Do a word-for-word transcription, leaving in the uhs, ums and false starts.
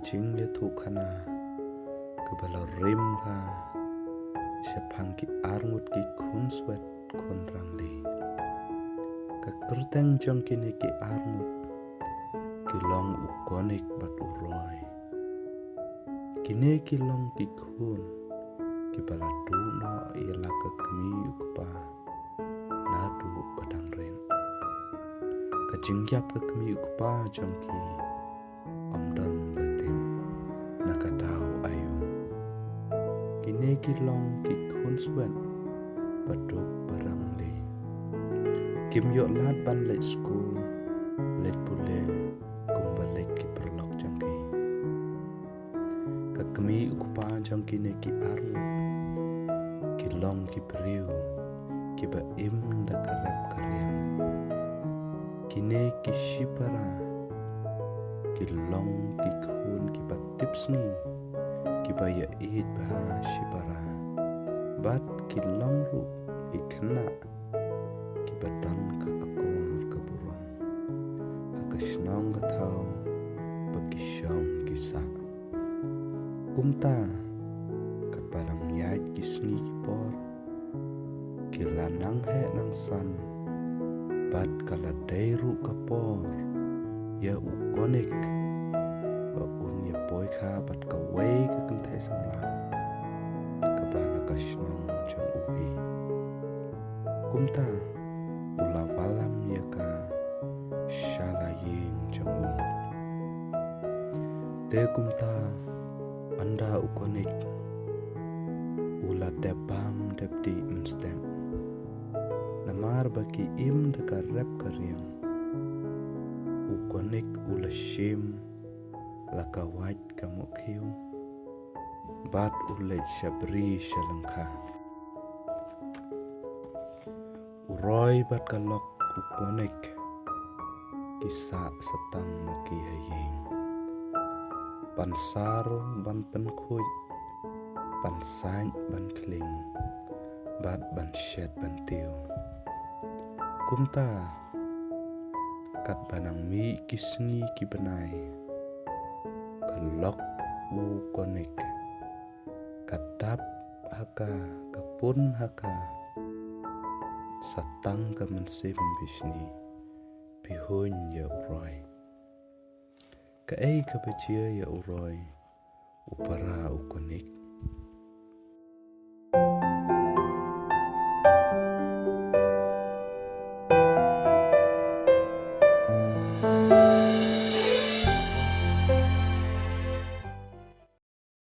jingïathuhkhana kaba la rim ha shaphang ki arngut ki khun swet khun rangli. Ka kyrteng jong kine ki arngut ki long u Konik bad u Roi. Kine ki long ki khun kiba la duh noh ïa la ka kmie u kpa naduh ba dang rit. Ka jingïap ka kmie u kpa jong ki ym don ba tip na ka daw aïu. Kine ki long ki khun swet ba duk ba rangli. Kim ïoh lad ban leit skul, leit pule kumba leit ki paralok jong ki. Ka kmie u kpa jong kine ki arngut ki long ki briew kiba im da ka rep ka riang. Kine ki shipara ki long ki khun kiba tipsngi, kiba ïaieit bha shipara, bad ki long ruh ki khynnah kiba don ka akor ka burom ha ka shnong ka thaw ba ki shong ki sah. Kumta, katba dang ïaid ki sngi ki por, ki la nang heh nang san, bad ka la dei ruh ka por ïa u Konik ba un ïa poi kha bad kawei ka kynthei samla kaba na ka shnong jong u hi. Kumta u la wallam ïa ka sha la ïing jong u. Te kumta, ynda u Konik u la dep bam dep dih mynstep, namar ba ki im da ka rep ka riang, u Konik u la shim la ka wait ka mukhiew bad u leit sha bri sha lyngkha. U Roi bad ka lok u Konik ki sah satang ma ki ha ïing, ban sar ban pynkhuid, ban sait ban khlieng, bad ban shet ban tiew. Kumta, katba nang mih ki sngi ki bnai, ka lok u Konik ka dap ha ka, ka pun ha ka satang ka mynsiem bishni, pyrshah ïa u Roi. Kaei kaba jia ïa u Roi, u para u Konik?